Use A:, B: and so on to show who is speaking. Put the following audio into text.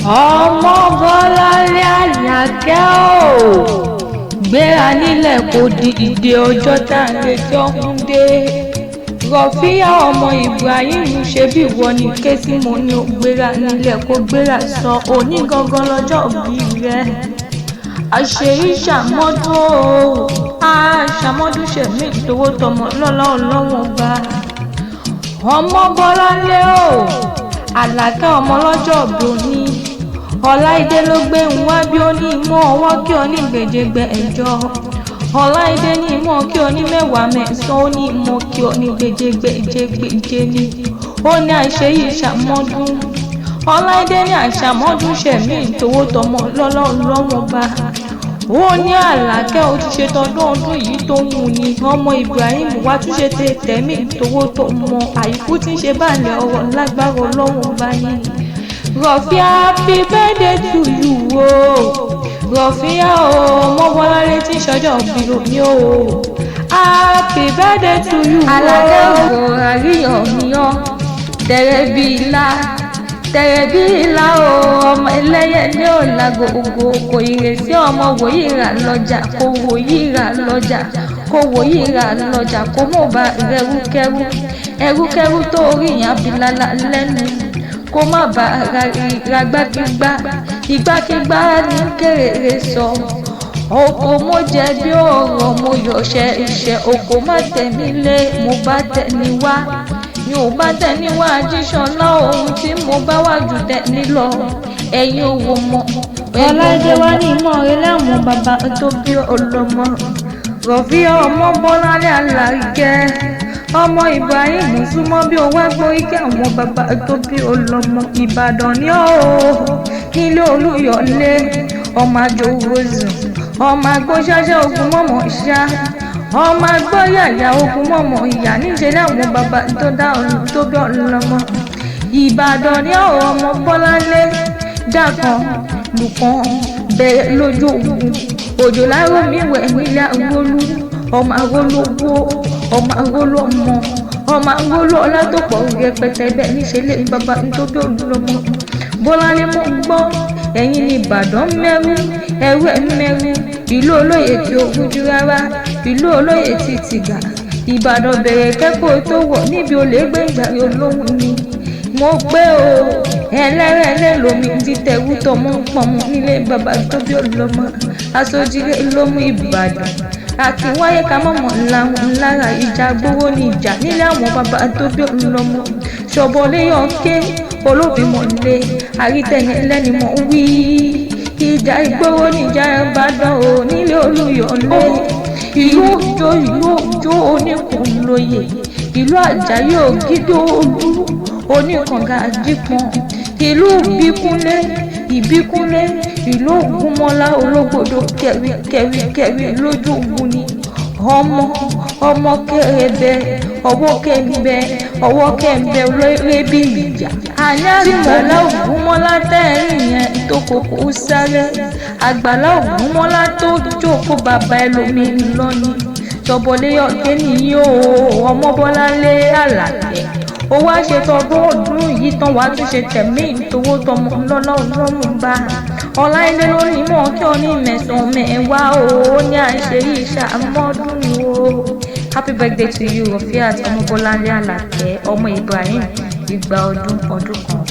A: Ọmọ Bọ́láńlé Àlàkẹ́ ò gbéra nílẹ̀ kó dìde, ọjọ́ tá à ń retí ọ̀hún dé. Rọ̀fíà ọmọ Ibrahim, ṣe bí ìwọ ní ké tí mo ní ó gbéra nílẹ̀ kó gbéra sọ, òní gangan lọ́jọ́ òbí rẹ̀. Àṣeyí ṣàmọ́dún o, àṣàmọ́dún ṣẹ̀mí ìtòwó tọmọ lọ́lá Ọlọ́wọ́n bá. Ọmọ Bọ́láńlé o, Àlàkẹ́ ọmọ lọ́jọ́ òbí òní. Ọláìdé ló gbé ń wá bí ó ní ìmọ̀ ọwọ́ kí ó ní gbèjègbè ẹjọ́. Ọláìdé ní ìmọ̀ kí ó ní mẹ́wàá mẹ́sàn-án, ó ní ìmọ̀ kí ó ní gbèjègbèjègbèje ni. Ó ní àṣeyí ṣàmọ́dún. Ọláìdé ní àṣàmọ́dún ṣẹ̀mí ìtòwó tọmọ lọ́lá Ọlọ́wọ́n bá. Ó ní Àlàkẹ́ ó ti ṣe tọdún ọdún yìí tó ń wù ní ọmọ Ibrahim wá tún ṣe tẹ̀mí ìtòwó tó mọ àìkú tí ń ṣe báàlẹ̀ ọ̀rọ̀ lágbára Ọlọ́wọ́n bá ní. Rọ̀fíà, happy birthday to you o. Rọ̀fíà o, ọmọ Bọ́láńlé tí ń ṣọjọ́ òbí òní o. Happy birthday to you o. Àlàkẹ́ ògùn àríyàn níyàn tẹ̀rẹ̀ bí ilá, tẹ̀rẹ̀ bí ilá o. Ọmọ ẹlẹ́yẹ ní òlàgò ògò kò ìrèsí ọmọ wòyí rà lọ́jà, kò wòyí rà lọ́jà, kò wòyí rà lọ́jà, kò mọ̀ bá rẹrúkẹrú ẹrúkẹrú tó rí yàn abilala lẹ́nu, kó má bá ra gbákígbá ìgbákígbá ní kéré sọ. Oko mo jẹ bí ọ̀rọ̀ mo yọ̀ṣẹ́ iṣẹ́ oko má tẹ̀mí lé, mo bá tẹ̀ ní wá, mi ò bá tẹ̀ ní wá jíṣọlá, ohun tí mo bá wà jù tẹ̀ ní lọ ẹ̀yin owó mọ́. Ọláìdé wá ní ìmọ̀ rẹ láwọn bàbá tó bí ọlọ́mọ. Rọ̀fíà ọmọ Bọ́láńlé Àlàkẹ́ ọmọ Ibrahim, súnmọ́ bí owó agbórí kí àwọn bàbá tó bí ọlọ́mọ. Ìbàdàn ní ó nílé Olúyọ̀lé, ọmọ àjòwòzùn, ọmọ agbóṣáṣá ogun mọ̀mọ́ ṣá, ọmọ agbóyàyà ogun mọ̀mọ́ ìyá níṣẹ́ láwọn bàbá tó dá tó bí ọlọ́mọ. Ìbàdàn ní ó ọmọ Bọ́láńlé dàkan lùkàn bẹ̀rẹ̀ lójú ogun òjò láàárọ̀ mi wẹ̀ nílé Arólú, ọmọ Arólówó, ọmọ Arólú, ọmọ ọmọ Arólú ọlá tó pọ̀ rẹpẹtẹ bẹ́ẹ̀ níṣẹ́ lé bàbá tó bí ọlọ́mọ. Bọ́láńlé mọ́ gbọ́ ẹ̀yin ní Ìbàdàn mẹ́rú ẹrú ẹ̀ mẹ́rú, ìlú olóyè tí ó rújú rárá, ìlú olóyè tí tìgà. Ìbàdàn bẹ̀rẹ̀ kẹ́kọ̀ọ́ tó wọ̀ níbi olè gbẹ̀ngbàrí olóhùn ni mo pé o. Ẹlẹ́rẹ̀ẹ́lẹ́ lomi títẹ̀wú tọmọ ń pọnmọ nílé bàbá tó bí ọlọ́mọ. Aṣojúlé ló mú Ìbàdàn àti wáyé ká mọ̀mọ́ làwọn lára ìjà gbowó ní ìjà nílé àwọn bàbá tó bí ọlọ́mọ. Ṣọ̀bọ̀lé ké olóbìmọ̀lé àrítẹ̀yìn lẹ́ni mọ̀ ń wí. Ìjà ìgbowó níjà Ìbàdàn ò nílé Olúyọ̀lé. Ìlú Òjó, ìlú Òjó oníkùnlóye, ìlú Àjàyí Ògídó Olú oníkànga àjípọn, ìlú Ìbíkúnlé, Ìbíkúnlé, ìlú Ògúnmọ́lá ológbòdo kẹ̀wì kẹ̀wì kẹ̀wì lójú ogun ni. Ọmọ ọmọ kẹrẹbẹ ọwọ́ kẹ̀mbẹ ọwọ́ kẹ̀mbẹ lórí ìjà. Àní àgbàlá Ògúnmọ́lá tẹ́ẹ̀rìn yẹn tó kókó sáré, àgbàlá Ògúnmọ́lá tó jókòó bàbá ẹlòmíín lọ́ni. Ṣọ̀bọ̀lé ọ̀kẹ́ nìyí o, ọmọ Bọ́láńlé Àlàkẹ́ ó wá ṣe tọdún ọdún yìí tán, wàá tún ṣe tẹ̀mí ìtòwó tọmọ lọ́lá Ọlọ́run bá. Ọláìdé ló ní mọ̀ kí ọ ní mẹ̀sàn-án mẹ́wàá o, ó ní àṣẹ yìí ṣàmọ́dún o. Happy birthday to you, Rofiat ọmọ Bọ́láńlé Àlàkẹ́ ọmọ Ibrahim, ìgbà ọdún ọdún kan.